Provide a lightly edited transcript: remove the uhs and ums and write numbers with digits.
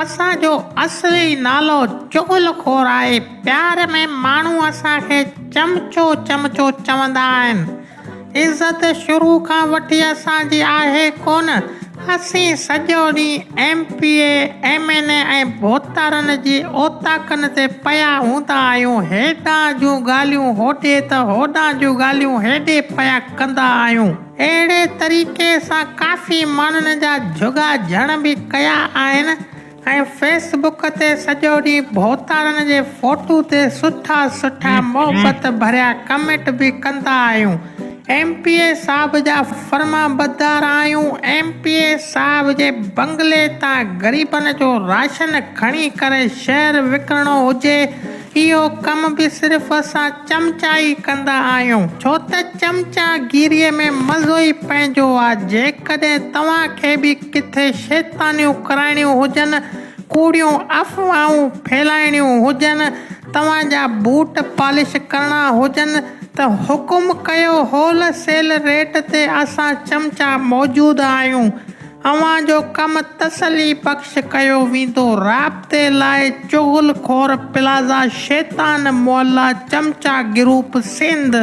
اسان جو اصلي نالو چغل خور آهي. پيار ۾ ماڻهو اسان کي چمچو چمچو چوندا آهن. عزت شروع کان وٺي اسان جي آهي ڪونه. اسين سڄو ڏينهن M P A, M N A ۽ ڀوتارن جي اوطاقن تي پيا هوندا آهيون. هيڏانهن جون ڳالهيون هوڏي ته هوڏانهن جون ڳالهيون هيڏي پيا ڪندا آهيون. اهڙي طريقي سان ڪافي ماڻهن جا جهڳا جهڻ به ڪيا آهن ۽ فيس بڪ تي سڄو ڏينهن ڀوتارن جي فوٽو تي سٺا سٺا محبت ڀريا ڪمينٽ به ڪندا آهيون. ايم پي اي صاحب جا فرمانبردار آهيون. ايم پي اي صاحب جي بنگلي تان غريبن جو راشن کڻي ڪري شهر وڪڻڻو هجي اهو ڪم به صرف اسان چمچا ئي ڪندا آهيون، ڇو ته چمچا گيريء ۾ مزو ئي پنهنجو آ. جيڪڏهن توهان کي به ڪٿي شيطانيون ڪرائڻيون هجن، ڪوڙيون افواهون ڦهلائڻيون هجن، توهان جا بوٽ پالش ڪرڻا هجن ته حڪم ڪيو هول سيل ريٽ تي اسان چمچا موجود آهيون. اوهان جو ڪم تسلي بخش ڪيو ويندو. رابطي لاء چغل خور پلازا شيطان محلا چمچا گروپ سنڌ.